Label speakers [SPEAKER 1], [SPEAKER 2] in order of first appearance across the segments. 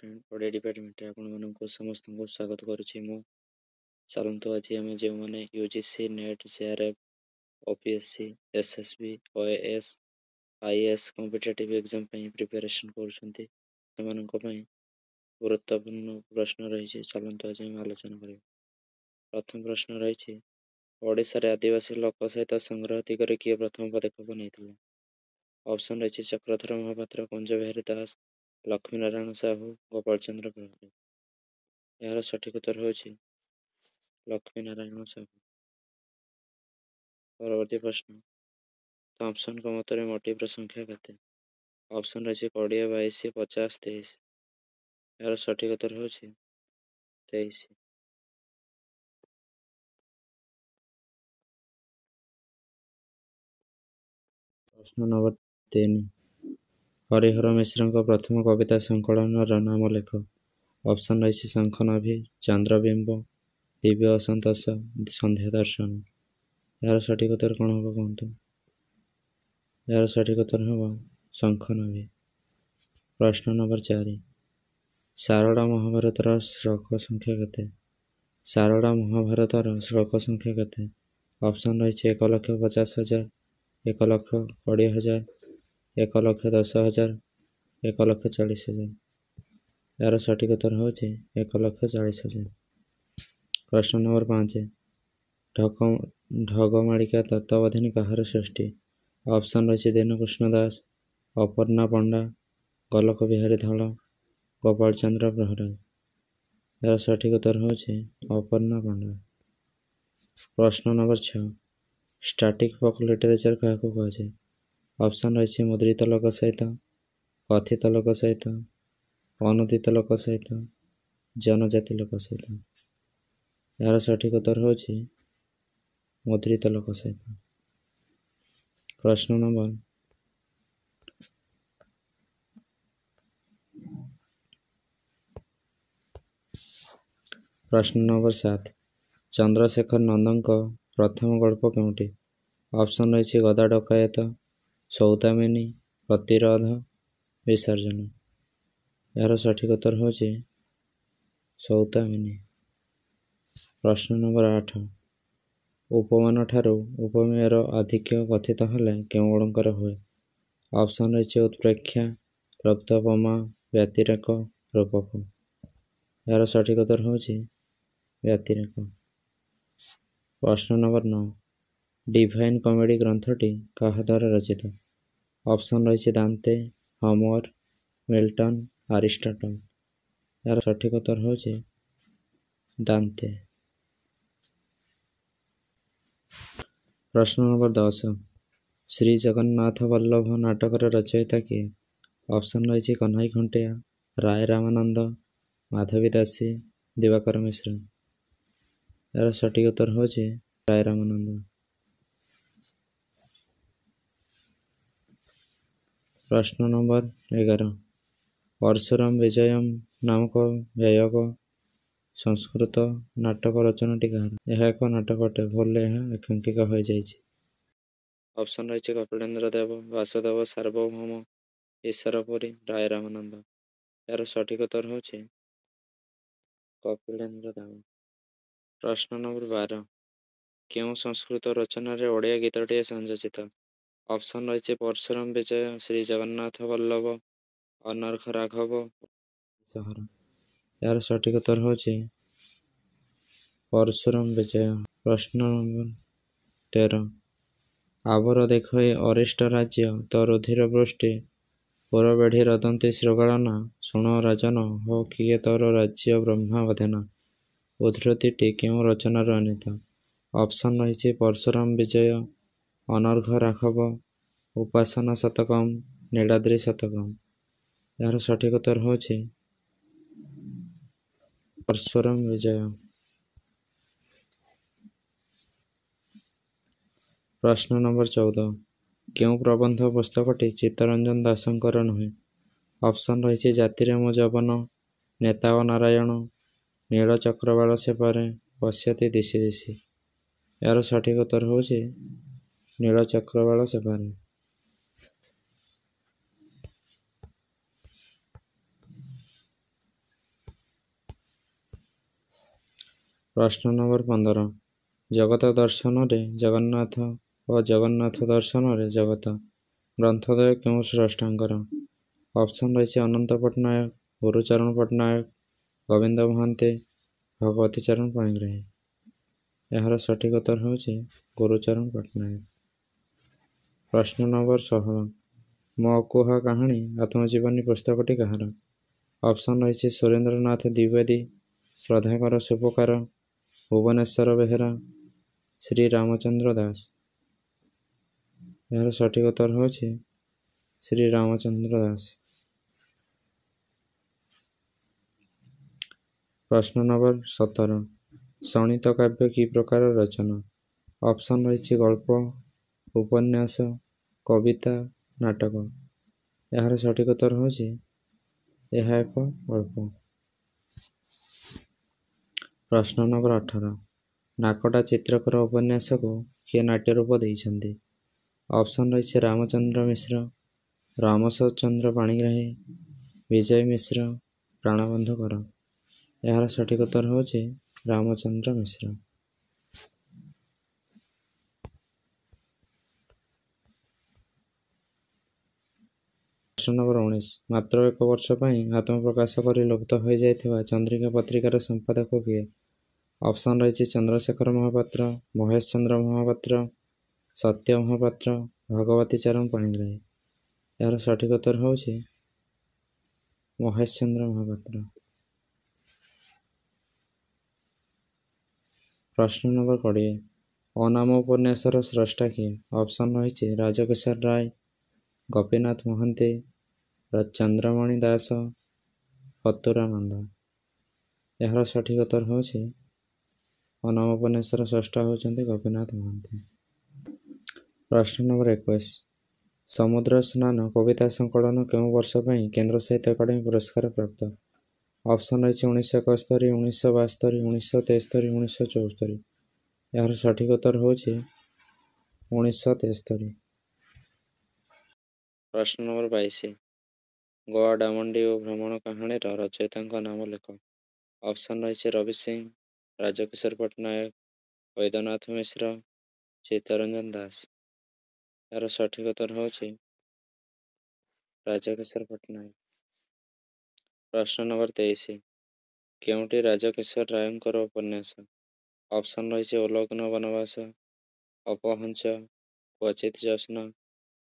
[SPEAKER 1] Friend, Odia ଡିପାର୍ଟମେଣ୍ଟରେ ଆପଣମାନଙ୍କୁ ସମସ୍ତଙ୍କୁ ସ୍ୱାଗତ କରୁଛି ମୁଁ। ଚାଲନ୍ତୁ, ଆଜି ଆମେ ଯେଉଁମାନେ UGC NET, JRF, OPSC, SSB, OAS, IAS competitive exam ପାଇଁ ପ୍ରିପାରେସନ୍ କରୁଛନ୍ତି, ସେମାନଙ୍କ ପାଇଁ ଗୁରୁତ୍ୱପୂର୍ଣ୍ଣ ପ୍ରଶ୍ନ ରହିଛି। ଚାଲନ୍ତୁ, ଆଜି ଆମେ ଆଲୋଚନା କରିବା। ପ୍ରଥମ ପ୍ରଶ୍ନ ରହିଛି, ଓଡ଼ିଶାରେ ଆଦିବାସୀ ଲୋକ ସାହିତ୍ୟ ସଂଗ୍ରହ ଦିଗରେ କିଏ ପ୍ରଥମ ପଦକ୍ଷେପ ନେଇଥିଲେ? ଅପସନ୍ ରହିଛି ଚକ୍ରଧର ମହାପାତ୍ର, କୁଞ୍ଜ ବିହାରୀ ଦାସ, ଲକ୍ଷ୍ମୀନାରାୟଣ ସାହୁ, ଗୋପାଳ ଚନ୍ଦ୍ର ପ୍ରହରାଜ। ଏହାର ସଠିକ ଉତ୍ତର ହେଉଛି ଲକ୍ଷ୍ମୀନାରାୟଣ ସାହୁ। ପରବର୍ତ୍ତୀ ପ୍ରଶ୍ନ, ଥମ୍ପସନଙ୍କ ମତରେ ମୋଟିଭର ସଂଖ୍ୟା କେତେ? ଅପସନ୍ ରହିଛି 20, 22, 50, 23। ଏହାର ସଠିକ ଉତ୍ତର ହେଉଛି 23। ପ୍ରଶ୍ନ ନମ୍ବର 3, ହରିହର ମିଶ୍ରଙ୍କ ପ୍ରଥମ କବିତା ସଂକଳନର ନାମ ଲେଖ। ଅପସନ୍ ରହିଛି ଶଙ୍ଖନାଭି, ଚନ୍ଦ୍ରବିମ୍ବ, ଦିବ୍ୟ ଅସନ୍ତୋଷ, ସନ୍ଧ୍ୟା ଦର୍ଶନ। ଏହାର ସଠିକ ଉତ୍ତର କ'ଣ ହେବ କୁହନ୍ତୁ? ଏହାର ସଠିକ ଉତ୍ତର ହେବ ଶଙ୍ଖନାଭି। ପ୍ରଶ୍ନ ନମ୍ବର 4, ଶାରଳା ମହାଭାରତର ଶ୍ଲୋକ ସଂଖ୍ୟା କେତେ? ଶାରଳା ମହାଭାରତର ଶ୍ଲୋକ ସଂଖ୍ୟା କେତେ? ଅପସନ୍ ରହିଛି 1,50,000, 1,20,000, 1,10,000, 1,40,000। ଏହାର ସଠିକ ଉତ୍ତର ହେଉଛି 1,40,000। ପ୍ରଶ୍ନ ନମ୍ବର 5, ଢଗମାଳିକା ତତ୍ତ୍ୱବୋଧିନୀ କାହାର ସୃଷ୍ଟି? ଅପସନ୍ ରହିଛି ଦୀନକୃଷ୍ଣ ଦାସ, ଅପର୍ଣ୍ଣା ପଣ୍ଡା, ଗୋଲକ ବିହାରୀ ଧଳ, ଗୋପାଳ ଚନ୍ଦ୍ର ପ୍ରହରାଜ। ଏହାର ସଠିକ ଉତ୍ତର ହେଉଛି ଅପର୍ଣ୍ଣା ପଣ୍ଡା। ପ୍ରଶ୍ନ ନମ୍ବର 6, ଷ୍ଟାଟିକ୍ ଫୋକ୍ ଲିଟରେଚର କାହାକୁ କୁହାଯାଏ? ଅପସନ୍ ରହିଛି ମୁଦ୍ରିତ ଲୋକ ସାହିତ୍ୟ, କଥିତ ଲୋକ ସାହିତ୍ୟ, ଅନୁଦିତ ଲୋକ ସାହିତ୍ୟ, ଜନଜାତି ଲୋକ ସାହିତ୍ୟ। ଏହାର ସଠିକ ଉତ୍ତର ହେଉଛି ମୁଦ୍ରିତ ଲୋକ ସାହିତ୍ୟ। ପ୍ରଶ୍ନ ନମ୍ବର 7, ଚନ୍ଦ୍ରଶେଖର ନନ୍ଦଙ୍କ ପ୍ରଥମ ଗଳ୍ପ କେଉଁଟି? ଅପସନ୍ ରହିଛି ଗଦା ଡକାୟତ, ସୌଦାମିନୀ, ପ୍ରତିରୋଧ, ବିସର୍ଜନ। ଏହାର ସଠିକ ଉତ୍ତର ହେଉଛି ସୌଦାମିନୀ। ପ୍ରଶ୍ନ ନମ୍ବର 8, ଉପମାନ ଠାରୁ ଉପମେୟର ଆଧିକ୍ୟ କଥିତ ହେଲେ କେଉଁ ଅଳଙ୍କାର ହୁଏ? ଅପସନ୍ ରହିଛି ଉତ୍ପ୍ରେକ୍ଷା, ଲବ୍ଧୋପମା, ବ୍ୟତିରେକ, ରୂପକ। ଏହାର ସଠିକ ଉତ୍ତର ହେଉଛି ବ୍ୟତିରେକ। ପ୍ରଶ୍ନ ନମ୍ବର 9, ଡିଭାଇନ୍ କମେଡି ଗ୍ରନ୍ଥଟି କାହା ଦ୍ୱାରା ରଚିତ? ଅପସନ୍ ରହିଛି ଦାନ୍ତେ, ହୋମର, ମିଲ୍ଟନ, ଆରିଷ୍ଟଟଲ। ଏହାର ସଠିକ ଉତ୍ତର ହେଉଛି ଦାନ୍ତେ। ପ୍ରଶ୍ନ ନମ୍ବର 10, ଶ୍ରୀ ଜଗନ୍ନାଥ ବଲ୍ଲଭ ନାଟକର ରଚୟିତା କିଏ? ଅପସନ୍ ରହିଛି କହ୍ନାଇ ଖୁଣ୍ଟିଆ, ରାୟ ରାମାନନ୍ଦ, ମାଧବୀ ଦାସୀ, ଦିବାକର ମିଶ୍ର। ଏହାର ସଠିକ ଉତ୍ତର ହେଉଛି ରାୟ ରାମାନନ୍ଦ। ପ୍ରଶ୍ନ ନମ୍ବର 11, ପରଶୁରାମ ବିଜୟମ୍ ନାମକ ବ୍ୟୟକ ସଂସ୍କୃତ ନାଟକ ରଚନାଟି କାହାର? ଏହା ଏକ ନାଟକ ଅଟେ, ଭୁଲରେ ଏହା ଏକାଙ୍କିକା ହୋଇଯାଇଛି। ଅପସନ୍ ରହିଛି କପିଳେନ୍ଦ୍ର ଦେବ, ବାସୁଦେବ ସାର୍ବଭୌମ, ଈଶ୍ୱର ପୁରୀ, ରାୟ ରାମାନନ୍ଦ। ଏହାର ସଠିକ ଉତ୍ତର ହେଉଛି କପିଳେନ୍ଦ୍ର ଦେବ। ପ୍ରଶ୍ନ ନମ୍ବର 12, କେଉଁ ସଂସ୍କୃତ ରଚନାରେ ଓଡ଼ିଆ ଗୀତଟିଏ ସଂଯୋଜିତ? ଅପସନ୍ ରହିଛି ପରଶୁରାମ ବିଜୟ, ଶ୍ରୀ ଜଗନ୍ନାଥ ବଲ୍ଲଭ, ଅନର୍ଘ ରାଘବ, ସହର। ଏହାର ସଠିକ ଉତ୍ତର ହେଉଛି ପରଶୁରାମ ବିଜୟ। ପ୍ରଶ୍ନ ନମ୍ବର 13, ଆବର ଦେଖଇ ଅରିଷ୍ଟ ରାଜ୍ୟ ତ ରୁଧିର ବୃଷ୍ଟି ପୁରବେଢ଼ି ରଦନ୍ତି ଶୃଗାଳନା, ଶୁଣ ରାଜନ ହୋ କିଏ ତୋର ରାଜ୍ୟ ବ୍ରହ୍ମା ବଧେନା ଉଦ୍ଧୃତିଟି କେଉଁ ରଚନାରୁ ଆନୀତ? ଅପସନ୍ ରହିଛି ପରଶୁରାମ ବିଜୟ, ଅନର୍ଘ ରାଘବ, ଉପାସନା ଶତକମ୍, ନୀଳାଦ୍ରି ଶତକମ୍। ଏହାର ସଠିକ ଉତ୍ତର ହେଉଛି ପରଶୁରାମ ବିଜୟ। ପ୍ରଶ୍ନ ନମ୍ବର 14, କେଉଁ ପ୍ରବନ୍ଧ ପୁସ୍ତକଟି ଚିତ୍ତରଞ୍ଜନ ଦାସଙ୍କର ନୁହେଁ? ଅପସନ୍ ରହିଛି ଜାତିରେ ମୁଁ ଯବନ, ନେତା ଓ ନାରାୟଣ, ନୀଳ ଚକ୍ରବାଳ ସେପାରେ, ପଶ୍ୟତି ଦିଶି ଦିଶି। ଏହାର ସଠିକ ଉତ୍ତର ହେଉଛି ନୀଳ ଚକ୍ରବାଳ ସେପାରେ। ପ୍ରଶ୍ନ ନମ୍ବର 15, ଜଗତ ଦର୍ଶନରେ ଜଗନ୍ନାଥ ଓ ଜଗନ୍ନାଥ ଦର୍ଶନରେ ଜଗତ ଗ୍ରନ୍ଥଦ୍ୱୟ କେଉଁ ସ୍ରଷ୍ଟାଙ୍କର? ଅପସନ୍ ରହିଛି ଅନନ୍ତ ପଟ୍ଟନାୟକ, ଗୁରୁଚରଣ ପଟ୍ଟନାୟକ, ଗୋବିନ୍ଦ ମହାନ୍ତି, ଭଗବତୀ ଚରଣ ପାଣିଗ୍ରାହୀ। ଏହାର ସଠିକ୍ ଉତ୍ତର ହେଉଛି ଗୁରୁଚରଣ ପଟ୍ଟନାୟକ। ପ୍ରଶ୍ନ ନମ୍ବର 16, ମୋ ଅକୁହା କାହାଣୀ ଆତ୍ମଜୀବନୀ ପୁସ୍ତକଟି କାହାର? ଅପସନ୍ ରହିଛି ସୁରେନ୍ଦ୍ରନାଥ ଦ୍ୱିବେଦୀ, ଶ୍ରଦ୍ଧାକର ସୁପକାର, ଭୁବନେଶ୍ୱର ବେହେରା, ଶ୍ରୀ ରାମଚନ୍ଦ୍ର ଦାସ। ଏହାର ସଠିକ୍ ଉତ୍ତର ହେଉଛି ଶ୍ରୀ ରାମଚନ୍ଦ୍ର ଦାସ। ପ୍ରଶ୍ନ ନମ୍ବର 17, ଶୋଣିତ କାବ୍ୟ କି ପ୍ରକାର ରଚନା? ଅପସନ୍ ରହିଛି ଗଳ୍ପ, ଉପନ୍ୟାସ, କବିତା, ନାଟକ। ଏହାର ସଠିକ୍ ଉତ୍ତର ହେଉଛି ଏହା ଏକ ଗଳ୍ପ। ପ୍ରଶ୍ନ ନମ୍ବର 18, ନାକଟା ଚିତ୍ରକର ଉପନ୍ୟାସକୁ କିଏ ନାଟ୍ୟ ରୂପ ଦେଇଛନ୍ତି? ଅପସନ୍ ରହିଛି ରାମଚନ୍ଦ୍ର ମିଶ୍ର, ରାମଚନ୍ଦ୍ର ପାଣିଗ୍ରାହୀ, ବିଜୟ ମିଶ୍ର, ପ୍ରାଣବନ୍ଧୁ କର। ଏହାର ସଠିକ୍ ଉତ୍ତର ହେଉଛି ରାମଚନ୍ଦ୍ର ମିଶ୍ର। ପ୍ରଶ୍ନ ନମ୍ବର 19, ମାତ୍ର ଏକ ବର୍ଷ ପାଇଁ ଆତ୍ମପ୍ରକାଶ କରି ଲୁପ୍ତ ହୋଇଯାଇଥିବା ଚନ୍ଦ୍ରିକା ପତ୍ରିକାର ସମ୍ପାଦକ କିଏ? ଅପସନ୍ ରହିଛି ଚନ୍ଦ୍ରଶେଖର ମହାପାତ୍ର, ମହେଶ ଚନ୍ଦ୍ର ମହାପାତ୍ର, ସତ୍ୟ ମହାପାତ୍ର, ଭଗବତୀ ଚରଣ ପାଣିଗ୍ରାହୀ। ଏହାର ସଠିକ୍ ଉତ୍ତର ହେଉଛି ମହେଶ ଚନ୍ଦ୍ର ମହାପାତ୍ର। ପ୍ରଶ୍ନ ନମ୍ବର 20, ଅନାମ ଉପନ୍ୟାସର ସ୍ରଷ୍ଟା କିଏ? ଅପସନ୍ ରହିଛି ରାଜକିଶୋର ରାୟ, ଗୋପୀନାଥ ମହାନ୍ତି, ଚନ୍ଦ୍ରମଣି ଦାସ, ଫତୁରାନନ୍ଦ। ଏହାର ସଠିକ୍ ଉତ୍ତର ହେଉଛି ଅନାମ ଉପନ୍ୟାସର ସ୍ରଷ୍ଟା ହେଉଛନ୍ତି ଗୋପୀନାଥ ମହାନ୍ତି। ପ୍ରଶ୍ନ ନମ୍ବର 21, ସମୁଦ୍ର ସ୍ନାନ କବିତା ସଂକଳନ କେଉଁ ବର୍ଷ ପାଇଁ କେନ୍ଦ୍ର ସାହିତ୍ୟ ଏକାଡେମୀ ପୁରସ୍କାର ପ୍ରାପ୍ତ? ଅପସନ୍ ରହିଛି 1971, 1972, 1973, 1974। ଏହାର ସଠିକ୍ ଉତ୍ତର ହେଉଛି 1973। ପ୍ରଶ୍ନ ନମ୍ବର 22, ଗୋଆ ଡାମନଡିଉ ଭ୍ରମଣ କାହାଣୀର ରଚୟିତାଙ୍କ ନାମ ଲେଖ। ଅପସନ୍ ରହିଛି ରବି ସିଂ, ରାଜକିଶୋର ପଟ୍ଟନାୟକ, ବୈଦ୍ୟନାଥ ମିଶ୍ର, ଚିତ୍ତରଞ୍ଜନ ଦାସ। ଏହାର ସଠିକ୍ ଉତ୍ତର ହେଉଛି ରାଜକିଶୋର ପଟ୍ଟନାୟକ। ପ୍ରଶ୍ନ ନମ୍ବର 23, କେଉଁଟି ରାଜକିଶୋର ରାୟଙ୍କର ଉପନ୍ୟାସ? ଅପସନ୍ ରହିଛି ଉଲଗ୍ନ ବନବାସ, ଅପହଞ୍ଚ, କ୍ୱଚିତ୍ ଜ୍ୟୋତ୍ସ୍ନା,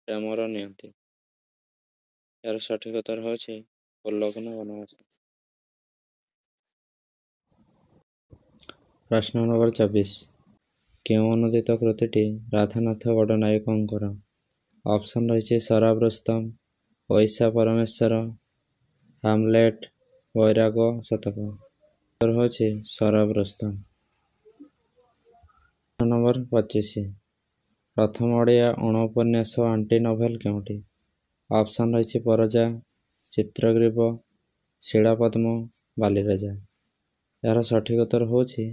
[SPEAKER 1] ପ୍ରେମର ନିୟତି। ଏହାର ସଠିକ୍ ଉତ୍ତର ହେଉଛି ଉଲଗ୍ନ ବନବାସ। ପ୍ରଶ୍ନ ନମ୍ବର 24, କେଉଁ ଅନୁଦିତ କୃତିଟି ରାଧାନାଥ ଗଡ଼ନାୟକଙ୍କର? ଅପସନ୍ ରହିଛି ସରାବ ରୁସ୍ତମ, ପଇସା ପରମେଶ୍ୱର, ହାମଲେଟ୍, ବୈରାଗ ଶତକ। ଉତ୍ତର ହେଉଛି ସରାବ ରୁସ୍ତମ। ପ୍ରଶ୍ନ ନମ୍ବର 25, ପ୍ରଥମ ଓଡ଼ିଆ ଅଣ ଉପନ୍ୟାସ ଆଣ୍ଟି ନୋଭେଲ କେଉଁଟି? ଅପସନ୍ ରହିଛି ପରଜା, ଚିତ୍ରଗ୍ରୀବ, ଶିଳାପଦ୍ମ, ବାଲିରାଜା। ଏହାର ସଠିକ୍ ଉତ୍ତର ହେଉଛି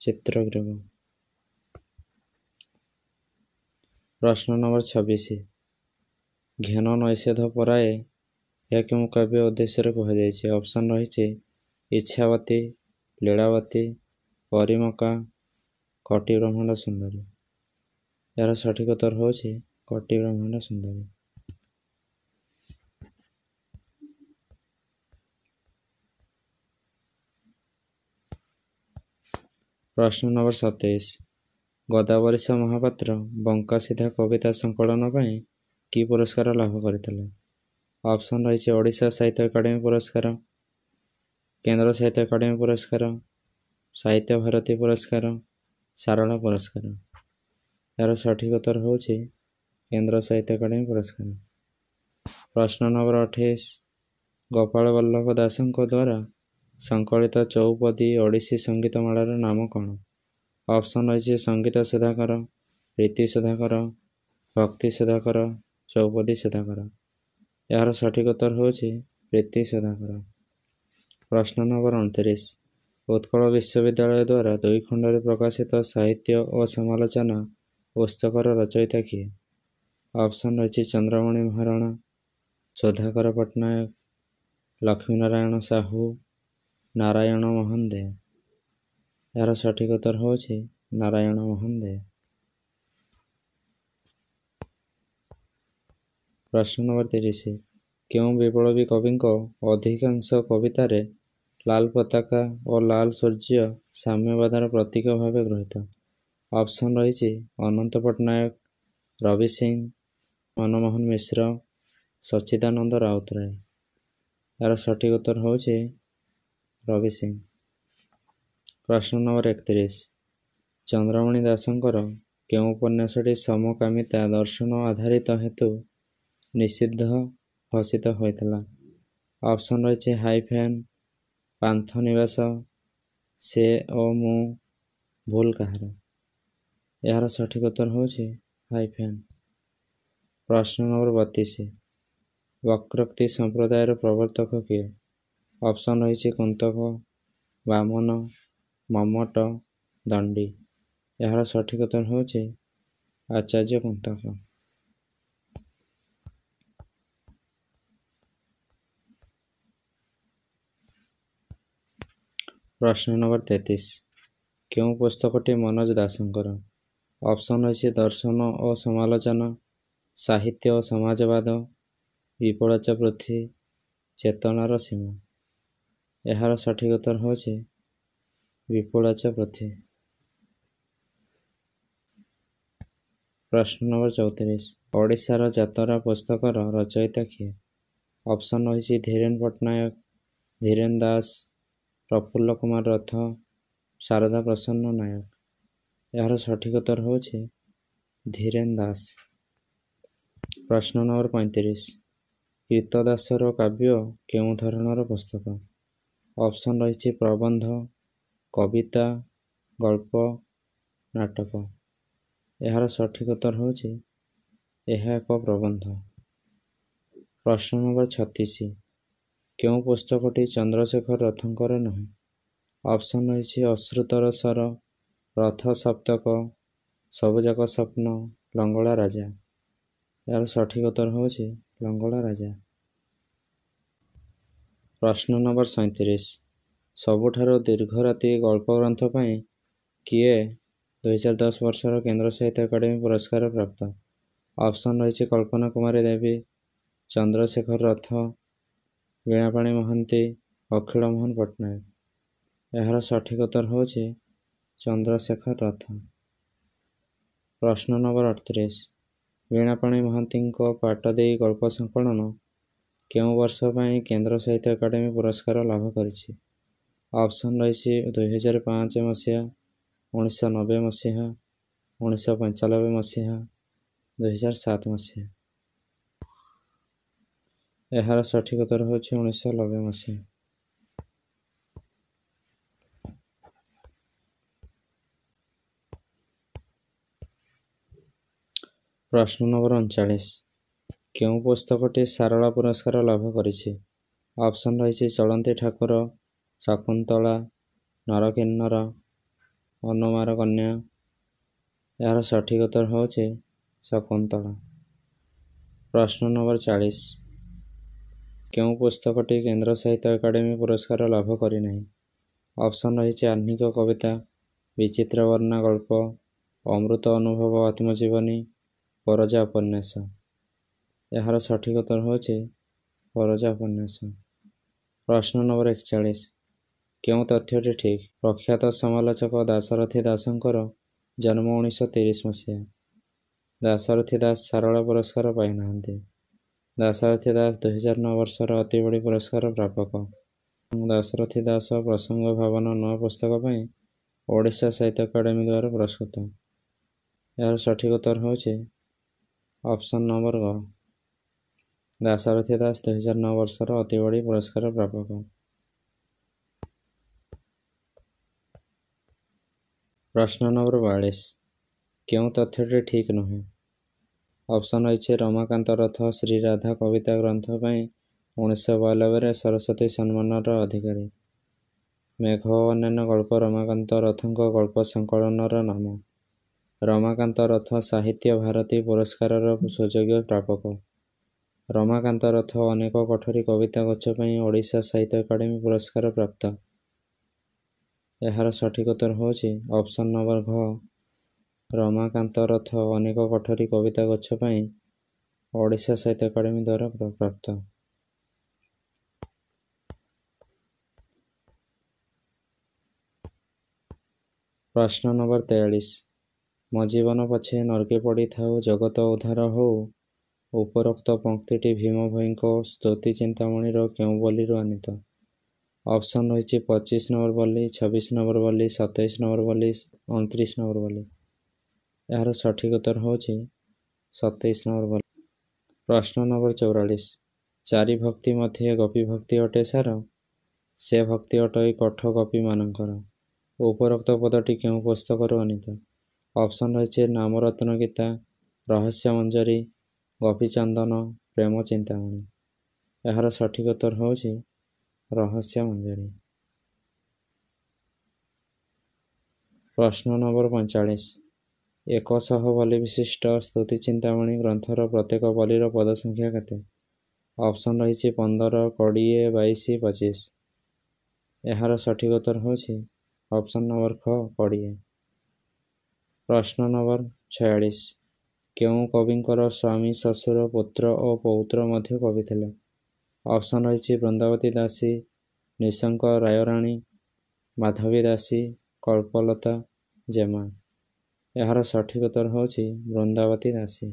[SPEAKER 1] ଚିତ୍ରଗ୍ରୀବ। ପ୍ରଶ୍ନ ନମ୍ବର 26, ଘେନ ନୈଷଧ ପରାଏ ଏହା କେଉଁ କାବ୍ୟ ଉଦ୍ଦେଶ୍ୟରେ କୁହାଯାଇଛି? ଅପସନ୍ ରହିଛି ଇଚ୍ଛାବତୀ, ଲୀଳାବତୀ, ପରିମକା, କୋଟି ବ୍ରହ୍ମାଣ୍ଡ ସୁନ୍ଦରୀ। ଏହାର ସଠିକ୍ ଉତ୍ତର ହେଉଛି କୋଟି ବ୍ରହ୍ମାଣ୍ଡ ସୁନ୍ଦରୀ। ପ୍ରଶ୍ନ ନମ୍ବର 27, ଗୋଦାବରୀଶ ମହାପାତ୍ର ବଙ୍କା ସିଧା କବିତା ସଂକଳନ ପାଇଁ କି ପୁରସ୍କାର ଲାଭ କରିଥିଲେ? ଅପସନ୍ ରହିଛି ଓଡ଼ିଶା ସାହିତ୍ୟ ଏକାଡେମୀ ପୁରସ୍କାର, କେନ୍ଦ୍ର ସାହିତ୍ୟ ଏକାଡେମୀ ପୁରସ୍କାର, ସାହିତ୍ୟ ଭାରତୀ ପୁରସ୍କାର, ସାରଳା ପୁରସ୍କାର। ଏହାର ସଠିକ୍ ଉତ୍ତର ହେଉଛି କେନ୍ଦ୍ର ସାହିତ୍ୟ ଏକାଡେମୀ ପୁରସ୍କାର। ପ୍ରଶ୍ନ ନମ୍ବର 28, ଗୋପାଳ ବଲ୍ଲଭ ଦାସଙ୍କ ଦ୍ୱାରା ସଂକଳିତ ଚଉପଦୀ ଓଡ଼ିଶୀ ସଙ୍ଗୀତମାଳାର ନାମ କ'ଣ? ଅପସନ୍ ରହିଛି ସଙ୍ଗୀତ ସୁଧାକର, ରୀତି ସୁଧାକର, ଭକ୍ତି ସୁଧାକର, ଚଉପଦୀ ସୁଧାକର। ଏହାର ସଠିକ୍ ଉତ୍ତର ହେଉଛି ପ୍ରୀତି ସୁଧାକର। ପ୍ରଶ୍ନ ନମ୍ବର 29, ଉତ୍କଳ ବିଶ୍ୱବିଦ୍ୟାଳୟ ଦ୍ୱାରା ଦୁଇ ଖଣ୍ଡରେ ପ୍ରକାଶିତ ସାହିତ୍ୟ ଓ ସମାଲୋଚନା ପୁସ୍ତକର ରଚୟିତା କିଏ? ଅପସନ୍ ରହିଛି ଚନ୍ଦ୍ରମଣି ମହାରଣା, ସୁଧାକର ପଟ୍ଟନାୟକ, ଲକ୍ଷ୍ମୀନାରାୟଣ ସାହୁ, ନାରାୟଣ ମୋହନ ଦେ। ଏହାର ସଠିକ୍ ଉତ୍ତର ହେଉଛି ନାରାୟଣ ମୋହନ ଦେ। ପ୍ରଶ୍ନ ନମ୍ବର 30, କେଉଁ ବିପ୍ଳବୀ କବିଙ୍କ ଅଧିକାଂଶ କବିତାରେ ଲାଲ ପତାକା ଓ ଲାଲ ସୂର୍ଯ୍ୟ ସାମ୍ୟବାଦର ପ୍ରତୀକ ଭାବେ ଗୃହୀତ? ଅପସନ୍ ରହିଛି ଅନନ୍ତ ପଟ୍ଟନାୟକ, ରବି ସିଂ, ମନମୋହନ ମିଶ୍ର, ସଚ୍ଚିଦାନନ୍ଦ ରାଉତରାୟ। ଏହାର ସଠିକ୍ ଉତ୍ତର ହେଉଛି ରବି ସିଂ। ପ୍ରଶ୍ନ ନମ୍ବର 31, ଚନ୍ଦ୍ରମଣି ଦାସଙ୍କର କେଉଁ ଉପନ୍ୟାସଟି ସମକାମିତା ଦର୍ଶନ ଆଧାରିତ ହେତୁ ନିଷିଦ୍ଧ ଘୋଷିତ ହୋଇଥିଲା? ଅପସନ୍ ରହିଛି ହାଇଫେନ୍, ପାନ୍ଥ ନିବାସ, ସେ ଓ ମୁଁ, ଭୁଲ କାହାର। ଏହାର ସଠିକ୍ ଉତ୍ତର ହେଉଛି ହାଇଫେନ୍। ପ୍ରଶ୍ନ ନମ୍ବର 32, ବକ୍ରୋକ୍ତି ସମ୍ପ୍ରଦାୟର ପ୍ରବର୍ତ୍ତକ କିଏ? ଅପସନ୍ ରହିଛି କୁନ୍ତକ, ବାମନ, ମମ୍ମଟ, ଦଣ୍ଡୀ। ଏହାର ସଠିକ୍ ଉତ୍ତର ହେଉଛି ଆଚାର୍ଯ୍ୟ କୁନ୍ତକ। ପ୍ରଶ୍ନ ନମ୍ବର 33, କେଉଁ ପୁସ୍ତକଟି ମନୋଜ ଦାସଙ୍କର? ଅପସନ୍ ରହିଛି ଦର୍ଶନ ଓ ସମାଲୋଚନା, ସାହିତ୍ୟ ଓ ସମାଜବାଦ, ବିପୁଳାଚ ପୃଥ୍ୱୀ, ଚେତନାର ସୀମା। ଏହାର ସଠିକ୍ ଉତ୍ତର ହେଉଛି ବିପୁଳାଚ ପୃଥ୍ୱୀ। ପ୍ରଶ୍ନ ନମ୍ବର 34, ଓଡ଼ିଶାର ଯାତରା ପୁସ୍ତକର ରଚୟିତା କିଏ? ଅପସନ୍ ରହିଛି ଧୀରେନ ପଟ୍ଟନାୟକ, ଧୀରେନ ଦାସ, ପ୍ରଫୁଲ୍ଲ କୁମାର ରଥ, ଶାରଦା ପ୍ରସନ୍ନ ନାୟକ। ଏହାର ସଠିକ୍ ଉତ୍ତର ହେଉଛି ଧୀରେନ ଦାସ। ପ୍ରଶ୍ନ ନମ୍ବର 35, କ୍ରୀତଦାସର କାବ୍ୟ କେଉଁ ଧରଣର ପୁସ୍ତକ? ଅପସନ୍ ରହିଛି ପ୍ରବନ୍ଧ, କବିତା, ଗଳ୍ପ, ନାଟକ। ଏହାର ସଠିକ୍ ଉତ୍ତର ହେଉଛି ଏହା ଏକ ପ୍ରବନ୍ଧ। ପ୍ରଶ୍ନ ନମ୍ବର 36, କେଉଁ ପୁସ୍ତକଟି ଚନ୍ଦ୍ରଶେଖର ରଥଙ୍କର ନୁହେଁ? ଅପସନ୍ ରହିଛି ଅଶ୍ରୁତର ସ୍ୱର, ରଥ ସପ୍ତକ, ସବୁଯାକ ସ୍ୱପ୍ନ, ଲଙ୍ଗଳା ରାଜା। ଏହାର ସଠିକ୍ ଉତ୍ତର ହେଉଛି ଲଙ୍ଗଳା ରାଜା। ପ୍ରଶ୍ନ ନମ୍ବର 37, ସବୁଠାରୁ ଦୀର୍ଘ ରାତି ଗଳ୍ପ ଗ୍ରନ୍ଥ ପାଇଁ କିଏ 2010 ବର୍ଷର କେନ୍ଦ୍ର ସାହିତ୍ୟ ଏକାଡେମୀ ପୁରସ୍କାର ପ୍ରାପ୍ତ? ଅପସନ୍ ରହିଛି କଳ୍ପନା କୁମାରୀ ଦେବୀ, ଚନ୍ଦ୍ରଶେଖର ରଥ, ବୀଣାପାଣି ମହାନ୍ତି, ଅଖିଳ ମୋହନ ପଟ୍ଟନାୟକ। ଏହାର ସଠିକ୍ ଉତ୍ତର ହେଉଛି ଚନ୍ଦ୍ରଶେଖର ରଥ। ପ୍ରଶ୍ନ ନମ୍ବର 38, ବୀଣାପାଣି ମହାନ୍ତିଙ୍କ ପାଟଦେଇ ଗଳ୍ପ ସଂକଳନ କେଉଁ ବର୍ଷ ପାଇଁ କେନ୍ଦ୍ର ସାହିତ୍ୟ ଏକାଡେମୀ ପୁରସ୍କାର ଲାଭ କରିଛି? ଅପସନ୍ ରହିଛି 2005 ମସିହା, 1990 ମସିହା, 1995 ମସିହା, 2007 ମସିହା। ଏହାର ସଠିକ୍ ଉତ୍ତର ହେଉଛି 1990 ମସିହା। ପ୍ରଶ୍ନ ନମ୍ବର 39, କେଉଁ ପୁସ୍ତକଟି ସାରଳା ପୁରସ୍କାର ଲାଭ କରିଛି? ଅପସନ୍ ରହିଛି ଚଳନ୍ତି ଠାକୁର, ଶକୁନ୍ତଳା, ନରକିନ୍ନର, ଅନୁମାର କନ୍ୟା। ଏହାର ସଠିକ୍ ଉତ୍ତର ହେଉଛି ଶକୁନ୍ତଳା। ପ୍ରଶ୍ନ ନମ୍ବର 40, କେଉଁ ପୁସ୍ତକଟି କେନ୍ଦ୍ର ସାହିତ୍ୟ ଏକାଡେମୀ ପୁରସ୍କାର ଲାଭ କରିନାହିଁ? ଅପସନ୍ ରହିଛି ଆହ୍ନିକ କବିତା, ବିଚିତ୍ରବର୍ଣ୍ଣା ଗଳ୍ପ, ଅମୃତ ଅନୁଭବ ଆତ୍ମଜୀବନୀ, ପରଜା ଉପନ୍ୟାସ। ଏହାର ସଠିକ୍ ଉତ୍ତର ହେଉଛି ପରଜା ଉପନ୍ୟାସ। ପ୍ରଶ୍ନ ନମ୍ବର 41, କେଉଁ ତଥ୍ୟଟି ଠିକ୍? ପ୍ରଖ୍ୟାତ ସମାଲୋଚକ ଦାଶରଥୀ ଦାସଙ୍କର ଜନ୍ମ 1930 ମସିହା। ଦାଶରଥୀ ଦାସ ସାରଳା ପୁରସ୍କାର ପାଇନାହାନ୍ତି। ଦାଶରଥୀ ଦାସ 2009 ବର୍ଷର ଅତିବଡ଼ି ପୁରସ୍କାର ପ୍ରାପକ। ଦାଶରଥୀ ଦାସ ପ୍ରସଙ୍ଗ ଭାବନା ନୂଆ ପୁସ୍ତକ ପାଇଁ ଓଡ଼ିଶା ସାହିତ୍ୟ ଏକାଡେମୀ ଦ୍ୱାରା ପୁରସ୍କୃତ। ଏହାର ସଠିକ୍ ଉତ୍ତର ହେଉଛି ଅପସନ୍ ନମ୍ବର ଗ, ଦାଶରଥୀ ଦାସ 2009 ବର୍ଷର ଅତିବଡ଼ି ପୁରସ୍କାର ପ୍ରାପକ। ପ୍ରଶ୍ନ ନମ୍ବର 42, କେଉଁ ତଥ୍ୟଟି ଠିକ୍ ନୁହେଁ? ଅପସନ୍ ରହିଛି ରମାକାନ୍ତ ରଥ ଶ୍ରୀରାଧା କବିତା ଗ୍ରନ୍ଥ ପାଇଁ 1992ରେ ସରସ୍ୱତୀ ସମ୍ମାନର ଅଧିକାରୀ। ମେଘ ଓ ଅନ୍ୟାନ୍ୟ ଗଳ୍ପ ରମାକାନ୍ତ ରଥଙ୍କ ଗଳ୍ପ ସଂକଳନର ନାମ। ରମାକାନ୍ତ ରଥ ସାହିତ୍ୟ ଭାରତୀ ପୁରସ୍କାରର ସୁଯୋଗ୍ୟ ପ୍ରାପକ। ରମାକାନ୍ତ ରଥ ଅନେକ କୋଠରୀ କବିତା ଗୁଚ୍ଛ ପାଇଁ ଓଡ଼ିଶା ସାହିତ୍ୟ ଏକାଡେମୀ ପୁରସ୍କାର ପ୍ରାପ୍ତ। ଏହାର ସଠିକ୍ ଉତ୍ତର ହେଉଛି ଅପସନ୍ ନମ୍ବର ଘ, ରମାକାନ୍ତ ରଥ ଅନେକ କୋଠରୀ କବିତା ଗୁଚ୍ଛ ପାଇଁ ଓଡ଼ିଶା ସାହିତ୍ୟ ଏକାଡେମୀ ଦ୍ୱାରା ପ୍ରାପ୍ତ। ପ୍ରଶ୍ନ ନମ୍ବର 43, ମୋ ଜୀବନ ପଛେ ନର୍କେ ପଡ଼ିଥାଉ ଜଗତ ଉଦ୍ଧାର ହଉ, ଉପରୋକ୍ତ ପଂକ୍ତିଟି ଭୀମ ଭୋଇଙ୍କ ସ୍ତୁତି ଚିନ୍ତାମଣିର କେଉଁ ବୋଲିରୁ ଆନୀତ? ଅପସନ୍ ରହିଛି 25 ନମ୍ବର ବୋଲି, 26 ନମ୍ବର ବୋଲି, 27 ନମ୍ବର ବୋଲି, 29 ନମ୍ବର ବୋଲି। ଏହାର ସଠିକ୍ ଉତ୍ତର ହେଉଛି 27 ନମ୍ବର ବୋଲି। ପ୍ରଶ୍ନ ନମ୍ବର 44, ଚାରି ଭକ୍ତି ମଧ୍ୟେ ଗୋପୀ ଭକ୍ତି ଅଟେ ସାର, ସେ ଭକ୍ତି ଅଟଇ କୋଠ ଗୋପୀମାନଙ୍କର, ଉପରୋକ୍ତ ପଦଟି କେଉଁ ପୁସ୍ତକରୁ ଆନୀତ? ଅପସନ୍ ରହିଛି ନାମରତ୍ନ ଗୀତା, ରହସ୍ୟ ମଞ୍ଜରୀ, ଗୋପୀଚନ୍ଦନ, ପ୍ରେମ ଚିନ୍ତାମଣି। ଏହାର ସଠିକ୍ ଉତ୍ତର ହେଉଛି ରହସ୍ୟ ମଞ୍ଜରୀ। ପ୍ରଶ୍ନ ନମ୍ବର 45, 100 ବଲି ବିଶିଷ୍ଟ ସ୍ତୁତି ଚିନ୍ତାମଣି ଗ୍ରନ୍ଥର ପ୍ରତ୍ୟେକ ବଲିର ପଦ ସଂଖ୍ୟା କେତେ? ଅପସନ୍ ରହିଛି 15, 20, 22, 25। ଏହାର ସଠିକ୍ ଉତ୍ତର ହେଉଛି ଅପସନ୍ ନମ୍ବର ଖ, 20। ପ୍ରଶ୍ନ ନମ୍ବର 46, କେଉଁ କବିଙ୍କର ସ୍ୱାମୀ, ଶ୍ୱଶୁର, ପୁତ୍ର ଓ ପୌତ୍ର ମଧ୍ୟ କବି ଥିଲେ? ଅପସନ୍ ରହିଛି ବୃନ୍ଦାବତୀ ଦାସୀ, ନିଶଙ୍କ ରାୟରାଣୀ, ମାଧବୀ ଦାସୀ, କଳ୍ପଲତା ଜେମା। ଏହାର ସଠିକ୍ ଉତ୍ତର ହେଉଛି ବୃନ୍ଦାବତୀ ଦାସୀ।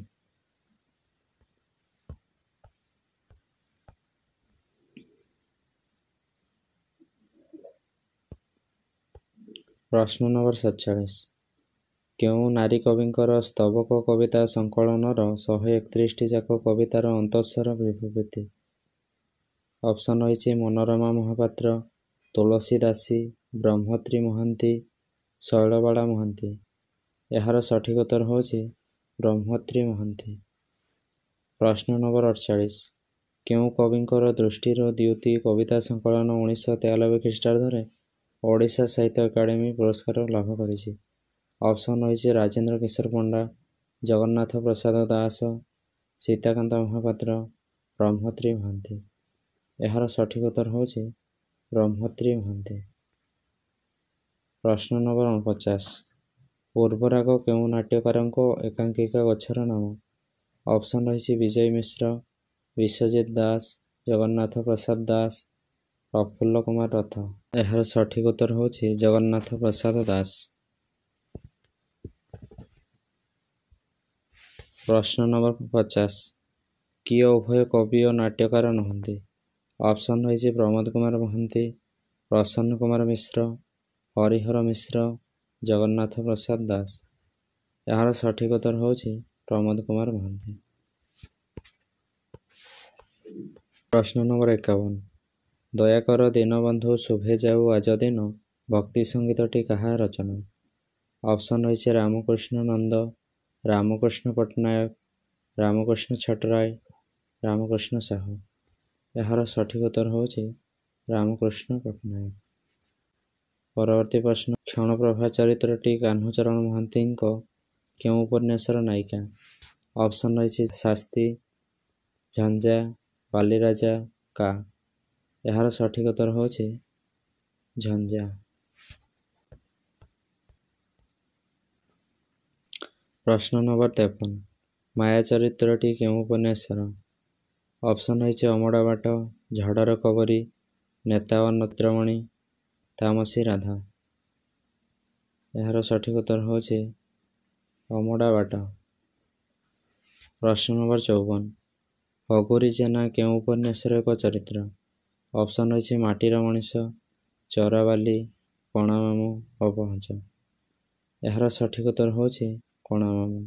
[SPEAKER 1] ପ୍ରଶ୍ନ ନମ୍ବର 47, କେଉଁ ନାରୀ କବିଙ୍କର ସ୍ତବକ କବିତା ସଂକଳନର 131ଟି ଯାକ କବିତାର ଅନ୍ତଃସାର ବିଭୂତି? ଅପସନ୍ ରହିଛି ମନୋରମା ମହାପାତ୍ର, ତୁଳସୀ ଦାସୀ, ବ୍ରହ୍ମତ୍ରୀ ମହାନ୍ତି, ଶୈଳବାଳା ମହାନ୍ତି। ଏହାର ସଠିକ୍ ଉତ୍ତର ହେଉଛି ବ୍ରହ୍ମତ୍ରୀ ମହାନ୍ତି। ପ୍ରଶ୍ନ ନମ୍ବର 48, କେଉଁ କବିଙ୍କର ଦୃଷ୍ଟିର ଦ୍ୟୁତି କବିତା ସଂକଳନ 1993 ଖ୍ରୀଷ୍ଟାବ୍ଦରେ ଓଡ଼ିଶା ସାହିତ୍ୟ ଏକାଡେମୀ ପୁରସ୍କାର ଲାଭ କରିଛି? ଅପସନ୍ ରହିଛି ରାଜେନ୍ଦ୍ର କିଶୋର ପଣ୍ଡା, ଜଗନ୍ନାଥ ପ୍ରସାଦ ଦାସ, ସୀତାକାନ୍ତ ମହାପାତ୍ର, ବ୍ରହ୍ମତ୍ରୀ ମହାନ୍ତି। ଏହାର ସଠିକ୍ ଉତ୍ତର ହେଉଛି ବ୍ରହ୍ମତ୍ରୀ ମହାନ୍ତି। ପ୍ରଶ୍ନ ନମ୍ବର 49, ପୂର୍ବରାଗ କେଉଁ ନାଟ୍ୟକାରଙ୍କ ଏକାଙ୍କିକା ଗଛର ନାମ? ଅପସନ୍ ରହିଛି ବିଜୟ ମିଶ୍ର, ବିଶ୍ୱଜିତ ଦାସ, ଜଗନ୍ନାଥ ପ୍ରସାଦ ଦାସ, ପ୍ରଫୁଲ୍ଲ କୁମାର ରଥ। ଏହାର ସଠିକ୍ ଉତ୍ତର ହେଉଛି ଜଗନ୍ନାଥ ପ୍ରସାଦ ଦାସ। ପ୍ରଶ୍ନ ନମ୍ବର 50, କିଏ ଉଭୟ କବି ଓ ନାଟ୍ୟକାର ନୁହନ୍ତି? ଅପସନ୍ ରହିଛି ପ୍ରମୋଦ କୁମାର ମହାନ୍ତି, ପ୍ରସନ୍ନ କୁମାର ମିଶ୍ର, ହରିହର ମିଶ୍ର, ଜଗନ୍ନାଥ ପ୍ରସାଦ ଦାସ। ଏହାର ସଠିକ୍ ଉତ୍ତର ହେଉଛି ପ୍ରମୋଦ କୁମାର ମହାନ୍ତି। ପ୍ରଶ୍ନ ନମ୍ବର 51, ଦୟାକର ଦୀନବନ୍ଧୁ ଶୁଭେ ଯାଉ ଆଜ ଦିନ ଭକ୍ତି ସଙ୍ଗୀତଟି କାହା ରଚନା? ଅପସନ୍ ରହିଛି ରାମକୃଷ୍ଣ ନନ୍ଦ, ରାମକୃଷ୍ଣ ପଟ୍ଟନାୟକ, ରାମକୃଷ୍ଣ ଛୋଟରାୟ, ରାମକୃଷ୍ଣ ସାହୁ। ଏହାର ସଠିକ୍ ଉତ୍ତର ହେଉଛି ରାମକୃଷ୍ଣ ପଟ୍ଟନାୟକ। ପରବର୍ତ୍ତୀ ପ୍ରଶ୍ନ, କ୍ଷଣପ୍ରଭା ଚରିତ୍ରଟି କାହ୍ନୁଚରଣ ମହାନ୍ତିଙ୍କ କେଉଁ ଉପନ୍ୟାସର ନାୟିକା? ଅପସନ୍ ରହିଛି ଶାସ୍ତି, ଝଞ୍ଜା, ବାଲିରାଜା, କା। ଏହାର ସଠିକ୍ ଉତ୍ତର ହେଉଛି ଝଞ୍ଜା। ପ୍ରଶ୍ନ ନମ୍ବର 53, ମାୟା ଚରିତ୍ରଟି କେଉଁ ଉପନ୍ୟାସର? ଅପସନ୍ ରହିଛି ଅମଡ଼ା ବାଟ, ଝଡ଼ର କବରୀ, ନେତା ଓ ନେତ୍ରମଣି, ତାମସୀ ରାଧା। ଏହାର ସଠିକ୍ ଉତ୍ତର ହେଉଛି ଅମଡ଼ା ବାଟ। ପ୍ରଶ୍ନ ନମ୍ବର 54, ହଗୁରୀ ଜେନା କେଉଁ ଉପନ୍ୟାସର ଏକ ଚରିତ୍ର? ଅପସନ୍ ରହିଛି ମାଟିର ମଣିଷ, ଚୋରାବାଲି, କଣାମାମୁଁ, ଅପହଞ୍ଚ। ଏହାର ସଠିକ୍ ଉତ୍ତର ହେଉଛି କଣାମାମୁଁ।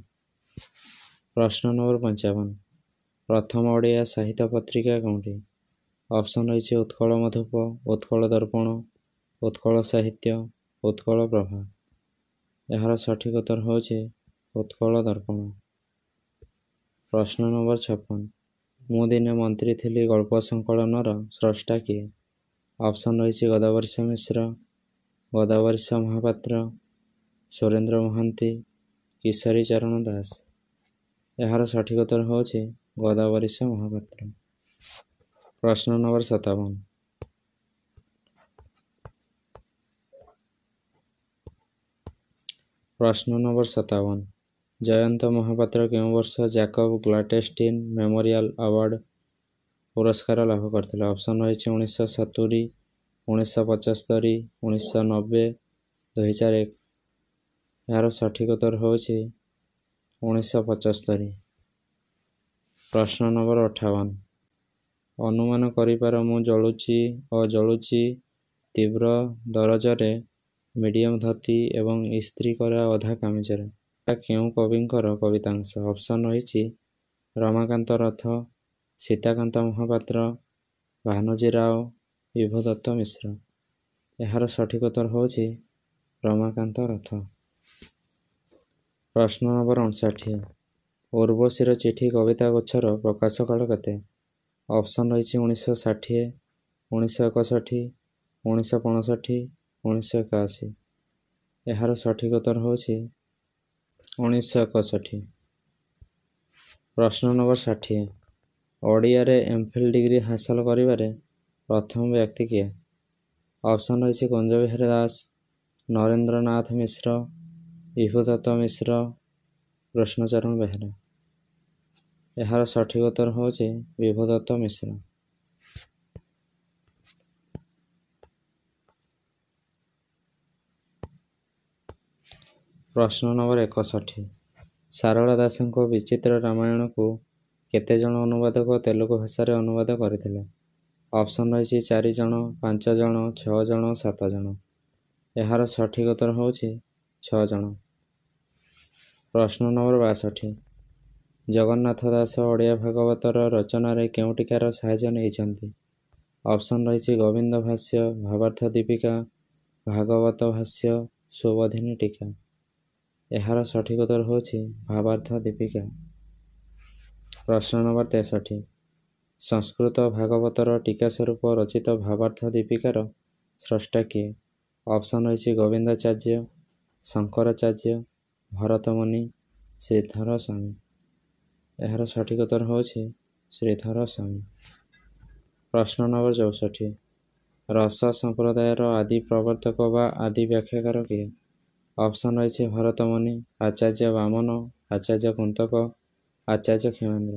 [SPEAKER 1] ପ୍ରଶ୍ନ ନମ୍ବର 55, ପ୍ରଥମ ଓଡ଼ିଆ ସାହିତ୍ୟ ପତ୍ରିକା କେଉଁଟି? ଅପସନ୍ ରହିଛି ଉତ୍କଳ ମଧୁପ, ଉତ୍କଳ ଦର୍ପଣ, ଉତ୍କଳ ସାହିତ୍ୟ, ଉତ୍କଳ ପ୍ରଭା। ଏହାର ସଠିକ୍ ଉତ୍ତର ହେଉଛି ଉତ୍କଳ ଦର୍ପଣ। ପ୍ରଶ୍ନ ନମ୍ବର 56, ମୁଁ ଦିନେ ମନ୍ତ୍ରୀ ଥିଲି ଗଳ୍ପ ସଂକଳନର ସ୍ରଷ୍ଟା କିଏ? ଅପସନ୍ ରହିଛି ଗୋଦାବରୀଶ ମିଶ୍ର, ଗୋଦାବରୀଶ ମହାପାତ୍ର, ସୁରେନ୍ଦ୍ର ମହାନ୍ତି, କିଶୋରୀ ଚରଣ ଦାସ। ଏହାର ସଠିକ୍ ଉତ୍ତର ହେଉଛି ଗୋଦାବରୀଶ ମହାପାତ୍ର। ପ୍ରଶ୍ନ ନମ୍ବର 57, ପ୍ରଶ୍ନ ନମ୍ବର 57, ଜୟନ୍ତ ମହାପାତ୍ର କେଉଁ ବର୍ଷ ଜ୍ୟାକବ ଗ୍ଲାଟେଷ୍ଟିନ୍ ମେମୋରିଆଲ ଆୱାର୍ଡ ପୁରସ୍କାର ଲାଭ କରିଥିଲେ? ଅପସନ୍ ରହିଛି 1970, 1975, 1990, 2001। ଏହାର ସଠିକ୍ ଉତ୍ତର ହେଉଛି 1975। ପ୍ରଶ୍ନ ନମ୍ବର 58, ଅନୁମାନ କରିପାର ମୁଁ ଜଳୁଛି ଓ ଜଳୁଛି ତୀବ୍ର ଦରଜରେ, ମିଡିୟମ୍ ଧୋତି ଏବଂ ଇସ୍ତ୍ରୀ କରା ଅଧା କାମିଜରେ, ଏହା କେଉଁ କବିଙ୍କର କବିତାଂଶ? ଅପସନ୍ ରହିଛି ରମାକାନ୍ତ ରଥ, ସୀତାକାନ୍ତ ମହାପାତ୍ର, ଭାନୁଜୀ ରାଓ, ବିଭୁଦତ୍ତ ମିଶ୍ର। ଏହାର ସଠିକ୍ ଉତ୍ତର ହେଉଛି ରମାକାନ୍ତ ରଥ। ପ୍ରଶ୍ନ ନମ୍ବର 59, ଉର୍ବଶୀର ଚିଠି କବିତା ଗୁଚ୍ଛର ପ୍ରକାଶ କାଳ କେତେ? ଅପସନ୍ ରହିଛି 1960, 1961, 1965, 1981। ଏହାର ସଠିକ୍ ଉତ୍ତର ହେଉଛି 1961। ପ୍ରଶ୍ନ ନମ୍ବର 60, ଓଡ଼ିଆରେ ଏମ୍ଫିଲ୍ ଡିଗ୍ରୀ ହାସଲ କରିବାରେ ପ୍ରଥମ ବ୍ୟକ୍ତି କିଏ? ଅପସନ୍ ରହିଛି କୁଞ୍ଜବିହାରୀ ଦାସ, ନରେନ୍ଦ୍ରନାଥ ମିଶ୍ର, ବିଭୁଦତ୍ତ ମିଶ୍ର, କୃଷ୍ଣଚରଣ ବେହେରା। ଏହାର ସଠିକ୍ ଉତ୍ତର ହେଉଛି ବିଭୁଦତ୍ତ ମିଶ୍ର। ପ୍ରଶ୍ନ ନମ୍ବର 61, ସାରଳା ଦାସଙ୍କ ବିଚିତ୍ର ରାମାୟଣକୁ କେତେ ଜଣ ଅନୁବାଦକ ତେଲୁଗୁ ଭାଷାରେ ଅନୁବାଦ କରିଥିଲେ? ଅପସନ୍ ରହିଛି 4 ଜଣ, 5 ଜଣ, 6 ଜଣ, 7 ଜଣ। ଏହାର ସଠିକ୍ ଉତ୍ତର ହେଉଛି 6 ଜଣ। ପ୍ରଶ୍ନ ନମ୍ବର 62, ଜଗନ୍ନାଥ ଦାସ ଓଡ଼ିଆ ଭାଗବତର ରଚନାରେ କେଉଁ ଟୀକାର ସାହାଯ୍ୟ ନେଇଛନ୍ତି? ଅପସନ୍ ରହିଛି ଗୋବିନ୍ଦ ଭାଷ୍ୟ, ଭାବାର୍ଥ ଦୀପିକା, ଭାଗବତ ଭାଷ୍ୟ, ସୁବୋଧିନୀ ଟୀକା। ଏହାର ସଠିକ୍ ଉତ୍ତର ହେଉଛି ଭାବାର୍ଥ ଦୀପିକା। ପ୍ରଶ୍ନ ନମ୍ବର 63, ସଂସ୍କୃତ ଭାଗବତର ଟୀକା ସ୍ୱରୂପ ରଚିତ ଭାବାର୍ଥ ଦୀପିକାର ସ୍ରଷ୍ଟା କିଏ? ଅପସନ୍ ରହିଛି ଗୋବିନ୍ଦାଚାର୍ଯ୍ୟ, ଶଙ୍କରାଚାର୍ଯ୍ୟ, ଭରତମୁନି, ଶ୍ରୀଧର ସ୍ୱାମୀ। ଏହାର ସଠିକ୍ ଉତ୍ତର ହେଉଛି ଶ୍ରୀଧର ସ୍ୱାମୀ। ପ୍ରଶ୍ନ ନମ୍ବର 64, ରସ ସମ୍ପ୍ରଦାୟର ଆଦି ପ୍ରବର୍ତ୍ତକ ବା ଆଦି ବ୍ୟାଖ୍ୟାକାର କିଏ? ଅପସନ୍ ରହିଛି ଭରତମୁନି, ଆଚାର୍ଯ୍ୟ ବାମନ, ଆଚାର୍ଯ୍ୟ କୁନ୍ତକ, ଆଚାର୍ଯ୍ୟ କ୍ଷେମେନ୍ଦ୍ର।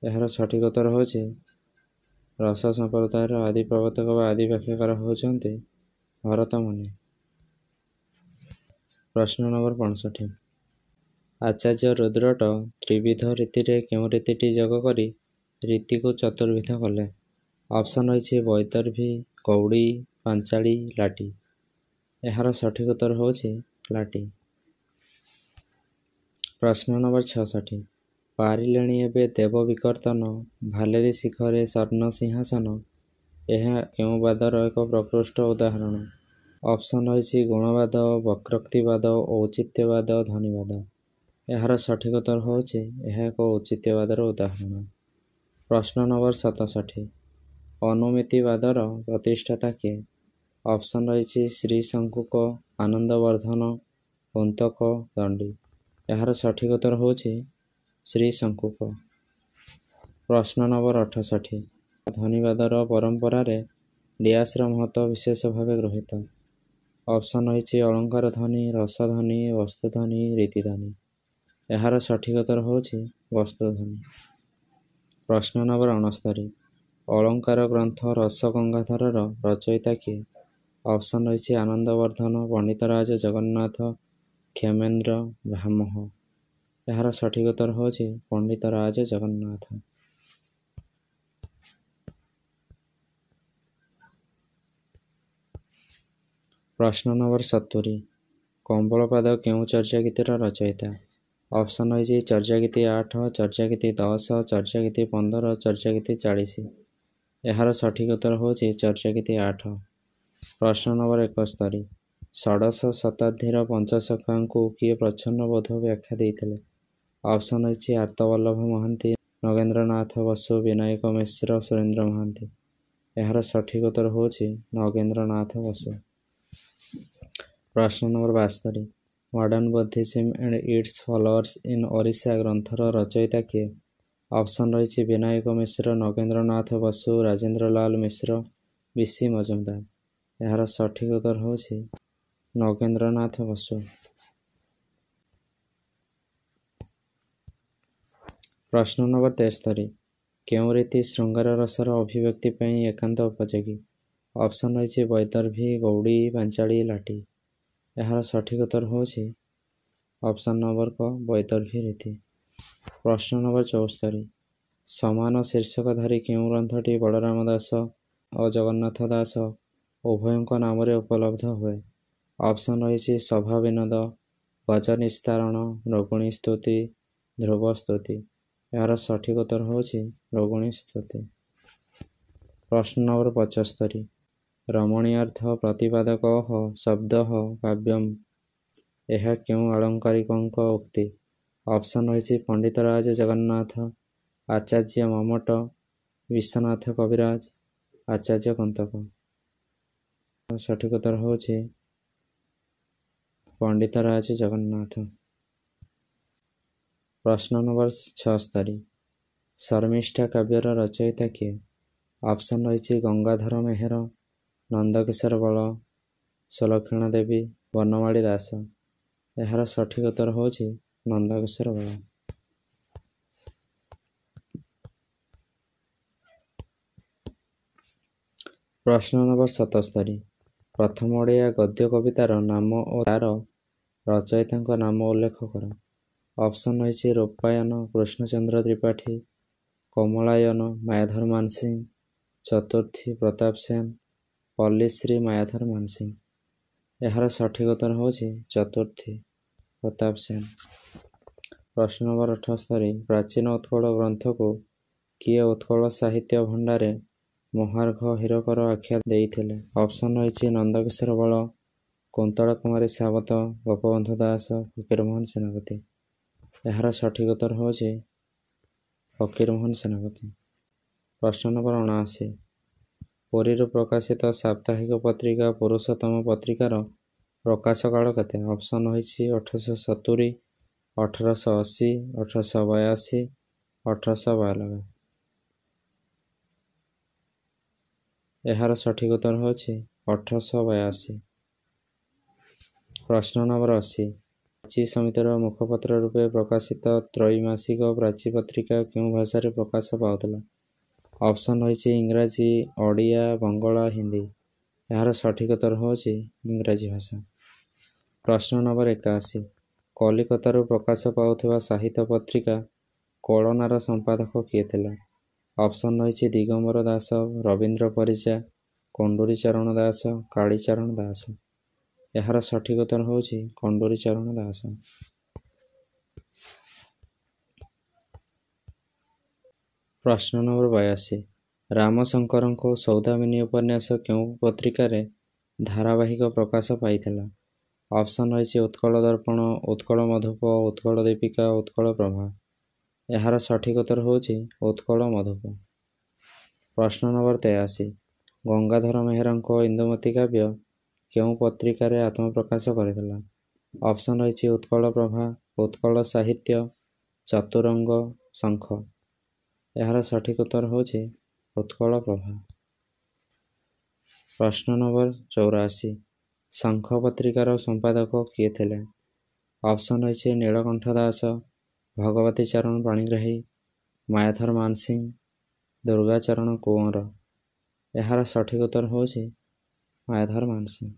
[SPEAKER 1] ଏହାର ସଠିକ୍ ଉତ୍ତର ହେଉଛି ରସ ସମ୍ପ୍ରଦାୟର ଆଦି ପ୍ରବର୍ତ୍ତକ ବା ଆଦି ବ୍ୟାଖ୍ୟାକାର ହେଉଛନ୍ତି ଭରତମୁନି। ପ୍ରଶ୍ନ ନମ୍ବର 65, ଆଚାର୍ଯ୍ୟ ରୁଦ୍ରଟ ତ୍ରିବିଧ ରୀତିରେ କେଉଁ ରୀତିଟି ଯୋଗ କରି ରୀତିକୁ ଚତୁର୍ବିଧ କଲେ? ଅପସନ୍ ରହିଛି ବୈଦର୍ଭୀ, ଗୌଡ଼ୀ, ପାଞ୍ଚାଳୀ, ଲାଟି। ଏହାର ସଠିକ୍ ଉତ୍ତର ହେଉଛି ଲାଟି। ପ୍ରଶ୍ନ ନମ୍ବର 66, ପାରିଲେଣି ଏବେ ଦେବ ବିକର୍ତ୍ତନ, ଭାଲେରୀ ଶିଖରେ ସ୍ୱର୍ଣ୍ଣ ସିଂହାସନ, ଏହା କେଉଁ ବାଦର ଏକ ପ୍ରକୃଷ୍ଟ ଉଦାହରଣ? ଅପସନ୍ ରହିଛି ଗୁଣବାଦ, ବକ୍ରୋକ୍ତିବାଦ, ଔଚିତ୍ୟବାଦ, ଧ୍ୱନିବାଦ। ଏହାର ସଠିକ୍ ଉତ୍ତର ହେଉଛି ଏହା ଏକ ଔଚିତ୍ୟବାଦର ଉଦାହରଣ। ପ୍ରଶ୍ନ ନମ୍ବର 67, ଅନୁମିତିବାଦର ପ୍ରତିଷ୍ଠାତା କିଏ? ଅପସନ୍ ରହିଛି ଶ୍ରୀ ଶଙ୍କୁକ, ଆନନ୍ଦବର୍ଦ୍ଧନ, କୁନ୍ତକ, ଦଣ୍ଡୀ। ଏହାର ସଠିକ୍ ଉତ୍ତର ହେଉଛି ଶ୍ରୀ ଶଙ୍କୁକ। ପ୍ରଶ୍ନ ନମ୍ବର 68, ଧ୍ୱନିବାଦର ପରମ୍ପରାରେ ଡିଆସ୍ର ମହତ୍ତ୍ୱ ବିଶେଷ ଭାବେ ଗୃହୀତ। ଅପସନ୍ ରହିଛି ଅଳଙ୍କାର ଧ୍ୱନି, ରସଧ୍ୱନି, ବସ୍ତୁଧ୍ୱନି, ରୀତିଧ୍ୱନି। ଏହାର ସଠିକ୍ ଉତ୍ତର ହେଉଛି ବସ୍ତୁଧ୍ୱନି। ପ୍ରଶ୍ନ ନମ୍ବର 69, ଅଳଙ୍କାର ଗ୍ରନ୍ଥ ରସଗଙ୍ଗାଧରର ରଚୟିତା କିଏ? ଅପସନ୍ ରହିଛି ଆନନ୍ଦବର୍ଦ୍ଧନ, ପଣ୍ଡିତରାଜ ଜଗନ୍ନାଥ, କ୍ଷେମେନ୍ଦ୍ର, ଭାମହ। ଏହାର ସଠିକ୍ ଉତ୍ତର ହେଉଛି ପଣ୍ଡିତରାଜ ଜଗନ୍ନାଥ। ପ୍ରଶ୍ନ ନମ୍ବର 70, କମ୍ବଳପାଦ କେଉଁ ଚର୍ଯ୍ୟାଗୀତିର ରଚୟିତା? ଅପସନ୍ ରହିଛି ଚର୍ଯ୍ୟାଗୀତି 8, ଚର୍ଯ୍ୟାଗୀତି 10, ଚର୍ଯ୍ୟାଗୀତି 15, ଚର୍ଯ୍ୟାଗୀତି 40। ଏହାର ସଠିକ୍ ଉତ୍ତର ହେଉଛି ଚର୍ଯ୍ୟାଗୀତି 8। ପ୍ରଶ୍ନ ନମ୍ବର 71, ଷୋଡ଼ଶ ଶତାବ୍ଦୀର ପଞ୍ଚସଖାଙ୍କୁ କିଏ ପ୍ରଚ୍ଛନ୍ନବୋଧ ବ୍ୟାଖ୍ୟା ଦେଇଥିଲେ? ଅପସନ୍ ରହିଛି ଆର୍ତ୍ତବଲ୍ଲଭ ମହାନ୍ତି, ନଗେନ୍ଦ୍ରନାଥ ବସୁ, ବିନାୟକ ମିଶ୍ର, ସୁରେନ୍ଦ୍ର ମହାନ୍ତି। ଏହାର ସଠିକ୍ ଉତ୍ତର ହେଉଛି ନଗେନ୍ଦ୍ରନାଥ ବସୁ। ପ୍ରଶ୍ନ number 72, modern Buddhism and its followers in Orissa ଗ୍ରନ୍ଥର ରଚୟିତା କିଏ? ଅପସନ୍ ରହିଛି ବିନାୟକ ମିଶ୍ର, ନଗେନ୍ଦ୍ରନାଥ ବସୁ, ରାଜେନ୍ଦ୍ରଲାଲ ମିଶ୍ର, ବି ସି ମଜୁମଦାର। ଏହାର ସଠିକ୍ ଉତ୍ତର ହେଉଛି ନଗେନ୍ଦ୍ରନାଥ ବସୁ। ପ୍ରଶ୍ନ ନମ୍ବର 73, କେଉଁ ରୀତି ଶୃଙ୍ଗାର ରସର ଅଭିବ୍ୟକ୍ତି ପାଇଁ ଏକାନ୍ତ ଉପଯୋଗୀ? ଅପସନ୍ ରହିଛି ବୈଦର୍ଭୀ, ଗୌଡ଼ୀ, ପାଞ୍ଚାଳୀ, ଲାଟି। ଏହାର ସଠିକ୍ ଉତ୍ତର ହେଉଛି ଅପସନ୍ ନମ୍ବର କ, ବୈଦର୍ଭୀ ରୀତି। ପ୍ରଶ୍ନ ନମ୍ବର 74, ସମାନ ଶୀର୍ଷକଧାରୀ କେଉଁ ଗ୍ରନ୍ଥଟି ବଳରାମ ଦାସ ଓ ଜଗନ୍ନାଥ ଦାସ ଉଭୟଙ୍କ ନାମରେ ଉପଲବ୍ଧ ହୁଏ? ଅପସନ୍ ରହିଛି ସଭା ବିନୋଦ, ଗଜନିସ୍ତାରଣ, ମୃଗୁଣୀ ସ୍ତୁତି, ଧ୍ରୁବ ସ୍ତୁତି। ଏହାର ସଠିକ୍ ଉତ୍ତର ହେଉଛି ମୃଗୁଣୀ ସ୍ତୁତି। ପ୍ରଶ୍ନ ନମ୍ବର 75, ରମଣୀୟାର୍ଥ ପ୍ରତିପାଦକ ଶବ୍ଦ କାବ୍ୟମ୍, ଏହା କେଉଁ ଆଳଙ୍କାରିକଙ୍କ ଉକ୍ତି? ଅପସନ୍ ରହିଛି ପଣ୍ଡିତରାଜ ଜଗନ୍ନାଥ, ଆଚାର୍ଯ୍ୟ ମମ୍ମଟ, ବିଶ୍ୱନାଥ କବିରାଜ, ଆଚାର୍ଯ୍ୟ କୁନ୍ତକ। ସଠିକ୍ ଉତ୍ତର ହେଉଛି ପଣ୍ଡିତରାଜ ଜଗନ୍ନାଥ। ପ୍ରଶ୍ନ ନମ୍ବର 76, ଶର୍ମିଷ୍ଠା କାବ୍ୟର ରଚୟିତା କିଏ? ଅପସନ୍ ରହିଛି ଗଙ୍ଗାଧର ମେହେର, ନନ୍ଦକିଶୋର ବଳ, ସୁଲକ୍ଷଣା ଦେବୀ, ବନମାଳୀ ଦାସ। ଏହାର ସଠିକ୍ ଉତ୍ତର ହେଉଛି ନନ୍ଦକିଶୋର ବଳ। ପ୍ରଶ୍ନ ନମ୍ବର 77, ପ୍ରଥମ ଓଡ଼ିଆ ଗଦ୍ୟ କବିତାର ନାମ ଓ ତାର ରଚୟିତାଙ୍କ ନାମ ଉଲ୍ଲେଖ କର। ଅପସନ୍ ରହିଛି ରୂପାୟନ କୃଷ୍ଣଚନ୍ଦ୍ର ତ୍ରିପାଠୀ, କମଳାୟନ ମାୟାଧର ମାନସିଂହ, ଚତୁର୍ଥୀ ପ୍ରତାପ ସେନ, ପଲ୍ଲୀଶ୍ରୀ ମାୟାଧର ମାନସିଂହ। ଏହାର ସଠିକ୍ ଉତ୍ତର ହେଉଛି ଚତୁର୍ଥୀ ପ୍ରତାପ ସେନ। ପ୍ରଶ୍ନ ନମ୍ବର 78, ପ୍ରାଚୀନ ଉତ୍କଳ ଗ୍ରନ୍ଥକୁ କିଏ ଉତ୍କଳ ସାହିତ୍ୟ ଭଣ୍ଡାରେ ମହାର୍ଘ ହୀରକର ଆଖ୍ୟା ଦେଇଥିଲେ? ଅପସନ୍ ରହିଛି ନନ୍ଦକିଶୋର ବଳ, କୁନ୍ତଳା କୁମାରୀ ସାବତ, ଗୋପବନ୍ଧୁ ଦାସ, ଫକୀରମୋହନ ସେନାପତି। ଏହାର ସଠିକ୍ ଉତ୍ତର ହେଉଛି ଫକୀରମୋହନ ସେନାପତି। ପ୍ରଶ୍ନ ନମ୍ବର 79, ପୁରୀରୁ ପ୍ରକାଶିତ ସାପ୍ତାହିକ ପତ୍ରିକା ପୁରୁଷୋତ୍ତମ ପତ୍ରିକାର ପ୍ରକାଶ କାଳ କେତେ? ଅପସନ୍ ରହିଛି 1870, 1880, 1882, 1892। ଏହାର ସଠିକ୍ ଉତ୍ତର ହେଉଛି 1882। ପ୍ରଶ୍ନ ନମ୍ବର 80, ପ୍ରାଚୀ ସମିତିର ମୁଖପତ୍ର ରୂପେ ପ୍ରକାଶିତ ତ୍ରୈମାସିକ ପ୍ରାଚୀ ପତ୍ରିକା କେଉଁ ଭାଷାରେ ପ୍ରକାଶ ପାଉଥିଲା? ଅପସନ୍ ରହିଛି ଇଂରାଜୀ, ଓଡ଼ିଆ, ବଙ୍ଗଳା, ହିନ୍ଦୀ। ଏହାର ସଠିକ୍ ଉତ୍ତର ହେଉଛି ଇଂରାଜୀ ଭାଷା। ପ୍ରଶ୍ନ ନମ୍ବର 81, କଲିକତାରୁ ପ୍ରକାଶ ପାଉଥିବା ସାହିତ୍ୟ ପତ୍ରିକା କୋଳନାର ସମ୍ପାଦକ କିଏ ଥିଲେ? ଅପସନ୍ ରହିଛି ଦିଗମ୍ବର ଦାସ, ରବୀନ୍ଦ୍ର ପରିଜା, କଣ୍ଡୁରୀ ଚରଣ ଦାସ, କାଳୀଚରଣ ଦାସ। ଏହାର ସଠିକ୍ ଉତ୍ତର ହେଉଛି କଣ୍ଡୁରୀ ଚରଣ ଦାସ। ପ୍ରଶ୍ନ ନମ୍ବର 82, ରାମଶଙ୍କରଙ୍କ ସୌଦାମିନୀ ଉପନ୍ୟାସ କେଉଁ ପତ୍ରିକାରେ ଧାରାବାହିକ ପ୍ରକାଶ ପାଇଥିଲା? ଅପସନ୍ ରହିଛି ଉତ୍କଳ ଦର୍ପଣ, ଉତ୍କଳ ମଧୁପ, ଉତ୍କଳ ଦୀପିକା, ଉତ୍କଳ ପ୍ରଭା। ଏହାର ସଠିକ୍ ଉତ୍ତର ହେଉଛି ଉତ୍କଳ ମଧୁପ। ପ୍ରଶ୍ନ ନମ୍ବର 83, ଗଙ୍ଗାଧର ମେହେରଙ୍କ ଇନ୍ଦୁମତୀ କାବ୍ୟ କେଉଁ ପତ୍ରିକାରେ ଆତ୍ମପ୍ରକାଶ କରିଥିଲା? ଅପସନ୍ ରହିଛି ଉତ୍କଳ ପ୍ରଭା, ଉତ୍କଳ ସାହିତ୍ୟ, ଚତୁରଙ୍ଗ, ଶଙ୍ଖ। ଏହାର ସଠିକ୍ ଉତ୍ତର ହେଉଛି ଉତ୍କଳ ପ୍ରଭା। ପ୍ରଶ୍ନ ନମ୍ବର 84, ଶଙ୍ଖ ପତ୍ରିକାର ସମ୍ପାଦକ କିଏ ଥିଲେ? ଅପସନ୍ ରହିଛି ନୀଳକଣ୍ଠ ଦାସ, ଭଗବତୀ ଚରଣ ପାଣିଗ୍ରାହୀ, ମାୟାଧର ମାନସିଂହ, ଦୁର୍ଗାଚରଣ କୁଅଁର। ଏହାର ସଠିକ୍ ଉତ୍ତର ହେଉଛି ମାୟାଧର ମାନସିଂହ।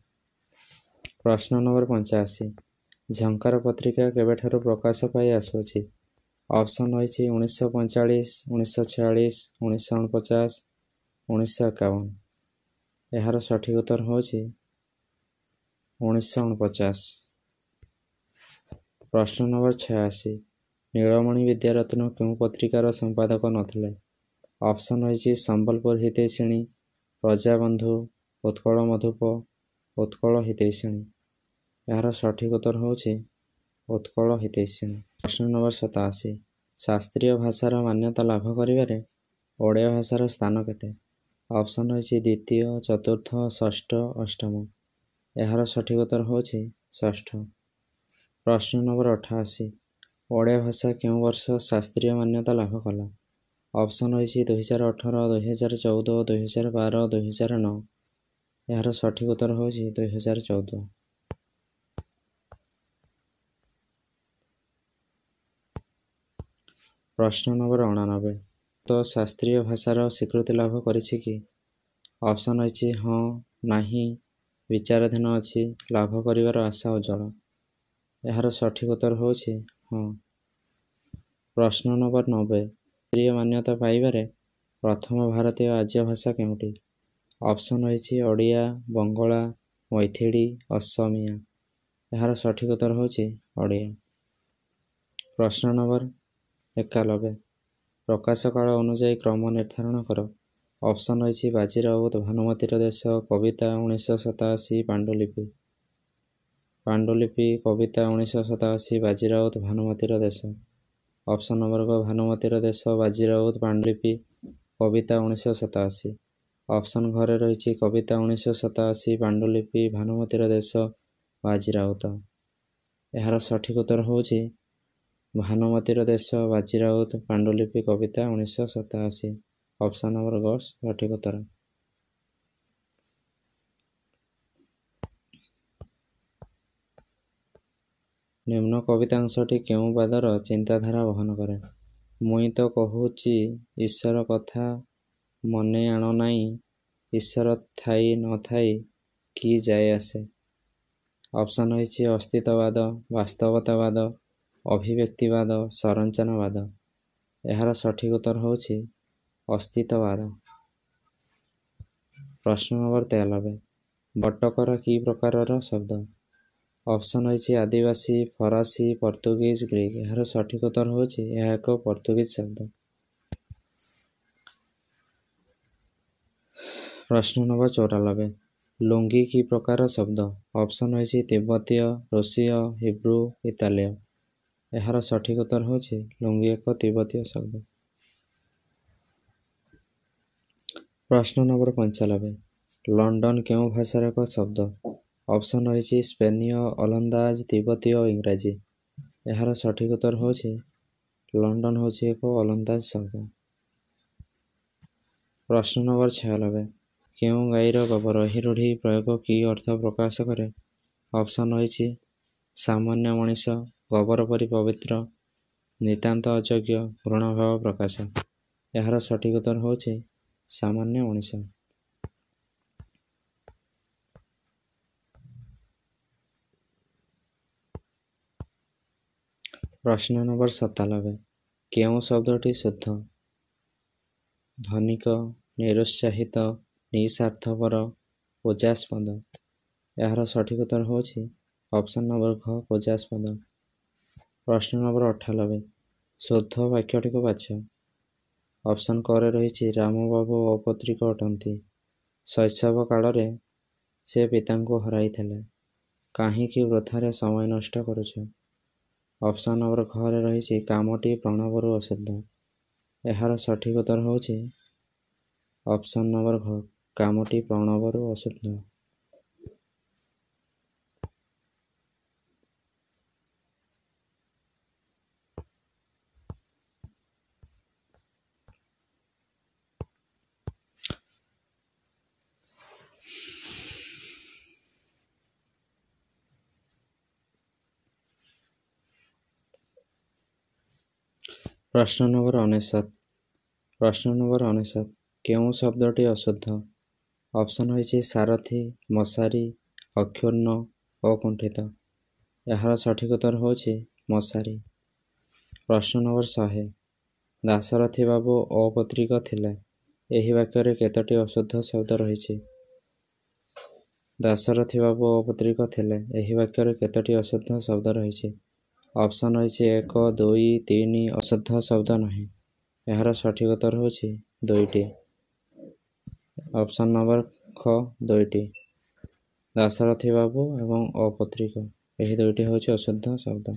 [SPEAKER 1] ପ୍ରଶ୍ନ ନମ୍ବର 85, ଝଙ୍କାର ପତ୍ରିକା କେବେଠାରୁ ପ୍ରକାଶ ପାଇ ଆସୁଅଛି? ଅପସନ୍ ରହିଛି 1945, 1946, 1949, 1951। ଏହାର ସଠିକ୍ ଉତ୍ତର ହେଉଛି 1949। ପ୍ରଶ୍ନ ନମ୍ବର 86, ନୀଳମଣି ବିଦ୍ୟାରତ୍ନ କେଉଁ ପତ୍ରିକାର ସମ୍ପାଦକ ନଥିଲେ? ଅପସନ୍ ରହିଛି ସମ୍ବଲପୁର ହିତୈଷିଣୀ, ପ୍ରଜାବନ୍ଧୁ, ଉତ୍କଳ ମଧୁପ, ଉତ୍କଳ ହିତୈଷିଣୀ। ଏହାର ସଠିକ୍ ଉତ୍ତର ହେଉଛି ଉତ୍କଳ ହିତୈଷିଣୀ। ପ୍ରଶ୍ନ ନମ୍ବର 87, ଶାସ୍ତ୍ରୀୟ ଭାଷାର ମାନ୍ୟତା ଲାଭ କରିବାରେ ଓଡ଼ିଆ ଭାଷାର ସ୍ଥାନ କେତେ? ଅପସନ୍ ରହିଛି ଦ୍ୱିତୀୟ, ଚତୁର୍ଥ, ଷଷ୍ଠ, ଅଷ୍ଟମ। ଏହାର ସଠିକ୍ ଉତ୍ତର ହେଉଛି ଷଷ୍ଠ। ପ୍ରଶ୍ନ ନମ୍ବର 88, ଓଡ଼ିଆ ଭାଷା କେଉଁ ବର୍ଷ ଶାସ୍ତ୍ରୀୟ ମାନ୍ୟତା ଲାଭ କଲା? ଅପସନ୍ ରହିଛି 2018, 2014, 2012, 2009। ଏହାର ସଠିକ୍ ଉତ୍ତର ହେଉଛି 2014। ପ୍ରଶ୍ନ ନମ୍ବର 89, ତ ଶାସ୍ତ୍ରୀୟ ଭାଷାର ସ୍ୱୀକୃତି ଲାଭ କରିଛି କି? ଅପସନ୍ ରହିଛି ହଁ, ନାହିଁ, ବିଚାରାଧୀନ ଅଛି, ଲାଭ କରିବାର ଆଶା ଉଜ୍ଜଳ। ଏହାର ସଠିକ୍ ଉତ୍ତର ହେଉଛି ହଁ। ପ୍ରଶ୍ନ ନମ୍ବର 90, ଶାସ୍ତ୍ରୀୟ ମାନ୍ୟତା ପାଇବାରେ ପ୍ରଥମ ଭାରତୀୟ ଆର୍ଯ୍ୟ ଭାଷା କେଉଁଟି? ଅପସନ୍ ରହିଛି ଓଡ଼ିଆ, ବଙ୍ଗଳା, ମୈଥିଳୀ, ଅସମିଆ। ଏହାର ସଠିକ୍ ଉତ୍ତର ହେଉଛି ଓଡ଼ିଆ। ପ୍ରଶ୍ନ ନମ୍ବର 91, ପ୍ରକାଶ କାଳ ଅନୁଯାୟୀ କ୍ରମ ନିର୍ଦ୍ଧାରଣ କର। ଅପସନ୍ ରହିଛି ବାଜି ରାଉତ, ଭାନୁମତୀର ଦେଶ, କବିତା 1987, ପାଣ୍ଡୁଲିପି। ପାଣ୍ଡୁଲିପି, କବିତା 1987, ବାଜି ରାଉତ, ଭାନୁମତୀର ଦେଶ। ଅପସନ୍ ନମ୍ବର କ ଭାନୁମତୀର ଦେଶ, ବାଜି ରାଉତ, ପାଣ୍ଡୁଲିପି, କବିତା 1987। ଅପସନ୍ ଘରେ ରହିଛି କବିତା 1987, ପାଣ୍ଡୁଲିପି, ଭାନୁମତୀର ଦେଶ, ବାଜି ରାଉତ। ଏହାର ସଠିକ୍ ଉତ୍ତର ହେଉଛି ଭାନୁମତୀର ଦେଶ, ବାଜି ରାଉତ, ପାଣ୍ଡୁଲିପି, କବିତା 1987। ଅପସନ୍ ନମ୍ବର ଗ ସଠିକ୍ ଉତ୍ତର। ନିମ୍ନ କବିତାଂଶଟି କେଉଁ ବାଦର ଚିନ୍ତାଧାରା ବହନ କରେ? ମୁଇଁ ତ କହୁଛି ଈଶ୍ୱର କଥା ମନେ ଆଣ ନାଇଁ, ଈଶ୍ୱର ଥାଇ ନ ଥାଇ କି ଯାଏ ଆସେ। ଅପସନ୍ ରହିଛି ଅସ୍ତିତ୍ୱବାଦ, ବାସ୍ତବତାବାଦ, ଅଭିବ୍ୟକ୍ତିବାଦ, ସଂରଚନାବାଦ। ଏହାର ସଠିକ୍ ଉତ୍ତର ହେଉଛି ଅସ୍ତିତ୍ୱବାଦ। ପ୍ରଶ୍ନ ନମ୍ବର 93, ବଟକରା କି ପ୍ରକାରର ଶବ୍ଦ? ଅପସନ୍ ରହିଛି ଆଦିବାସୀ, ଫରାସୀ, ପର୍ତ୍ତୁଗୀଜ, ଗ୍ରୀକ୍। ଏହାର ସଠିକ୍ ଉତ୍ତର ହେଉଛି ଏହା ଏକ ପର୍ତ୍ତୁଗୀଜ ଶବ୍ଦ। ପ୍ରଶ୍ନ ନମ୍ବର 94, ଲୁଙ୍ଗି କି ପ୍ରକାର ଶବ୍ଦ? ଅପସନ୍ ରହିଛି ତିବ୍ବତୀୟ, ରୁଷୀୟ, ହିବ୍ରୁ, ଇତାଲୀୟ। ଏହାର ସଠିକ୍ ଉତ୍ତର ହେଉଛି ଲୁଙ୍ଗି ଏକ ତିବ୍ବତୀୟ ଶବ୍ଦ। ପ୍ରଶ୍ନ ନମ୍ବର 95, ଲଣ୍ଡନ କେଉଁ ଭାଷାର ଏକ ଶବ୍ଦ? ଅପସନ୍ ରହିଛି ସ୍ପେନୀୟ, ଓଲନ୍ଦାଜ, ତିବ୍ବତୀୟ, ଇଂରାଜୀ। ଏହାର ସଠିକ୍ ଉତ୍ତର ହେଉଛି ଲଣ୍ଡନ ହେଉଛି ଏକ ଓଲନ୍ଦାଜ ଶବ୍ଦ। ପ୍ରଶ୍ନ ନମ୍ବର 96, କେଉଁ ଗାଈର ଗୋବର? ଏହି ରୂଢ଼ି ପ୍ରୟୋଗ କି ଅର୍ଥ ପ୍ରକାଶ କରେ? ଅପସନ୍ ରହିଛି ସାମାନ୍ୟ ମଣିଷ, ଗୋବର ପରି ପବିତ୍ର, ନିତାନ୍ତ ଅଯୋଗ୍ୟ, ଘୃଣାଭାବ ପ୍ରକାଶ। ଏହାର ସଠିକ୍ ଉତ୍ତର ହେଉଛି ସାମାନ୍ୟ ମଣିଷ। ପ୍ରଶ୍ନ ନମ୍ବର 97, କେଉଁ ଶବ୍ଦଟି ଶୁଦ୍ଧ? ଧନିକ, ନିରୁତ୍ସାହିତ, ନିଃସ୍ୱାର୍ଥପର, ପୂଜାସ୍ପଦ। ଏହାର ସଠିକ୍ ଉତ୍ତର ହେଉଛି ଅପସନ୍ ନମ୍ବର ଘ ପୂଜାସ୍ପଦ। ପ୍ରଶ୍ନ ନମ୍ବର 98, ଶୁଦ୍ଧ ବାକ୍ୟଟିକୁ ବାଛ। ଅପସନ୍ କରେ ରହିଛି ରାମବାବୁ ଅପତ୍ରିକ ଅଟନ୍ତି, ଶୈଶବ କାଳରେ ସେ ପିତାଙ୍କୁ ହରାଇଥିଲେ, କାହିଁକି ବୃଥାରେ ସମୟ ନଷ୍ଟ କରୁଛ? ଅପସନ୍ ନମ୍ବର ଘରେ ରହିଛି କାମଟି ପ୍ରଣବରୁ ଅଶୁଦ୍ଧ। ଏହାର ସଠିକ୍ ଉତ୍ତର ହେଉଛି ଅପସନ୍ ନମ୍ବର ଘ କାମଟି ପ୍ରଣବରୁ ଅଶୁଦ୍ଧ। ପ୍ରଶ୍ନ ନମ୍ବର 99, ପ୍ରଶ୍ନ ନମ୍ବର 99, କେଉଁ ଶବ୍ଦଟି ଅଶୁଦ୍ଧ? ଅପସନ୍ ହୋଇଛି ସାରଥୀ, ମଶାରୀ, ଅକ୍ଷୁଣ୍ଣ, ଅକୁଣ୍ଠିତ। ଏହାର ସଠିକ୍ ଉତ୍ତର ହେଉଛି ମଶାରୀ। ପ୍ରଶ୍ନ ନମ୍ବର 100, ଦାଶରଥୀ ବାବୁ ଅପତ୍ରିକ ଥିଲେ। ଏହି ବାକ୍ୟରେ କେତୋଟି ଅଶୁଦ୍ଧ ଶବ୍ଦ ରହିଛି? ଦାଶରଥୀ ବାବୁ ଅପତ୍ରିକ ଥିଲେ। ଏହି ବାକ୍ୟରେ କେତୋଟି ଅଶୁଦ୍ଧ ଶବ୍ଦ ରହିଛି? ଅପସନ୍ ରହିଛି 1, 2, 3, ଅଶୁଦ୍ଧ ଶବ୍ଦ ନାହିଁ। ଏହାର ସଠିକ୍ ଉତ୍ତର ହେଉଛି 2ଟି। ଅପସନ୍ ନମ୍ବର ଖ 2ଟି। ଦାଶରଥୀ ବାବୁ ଏବଂ ଅପତ୍ରିକ ଏହି ଦୁଇଟି ହେଉଛି ଅଶୁଦ୍ଧ ଶବ୍ଦ।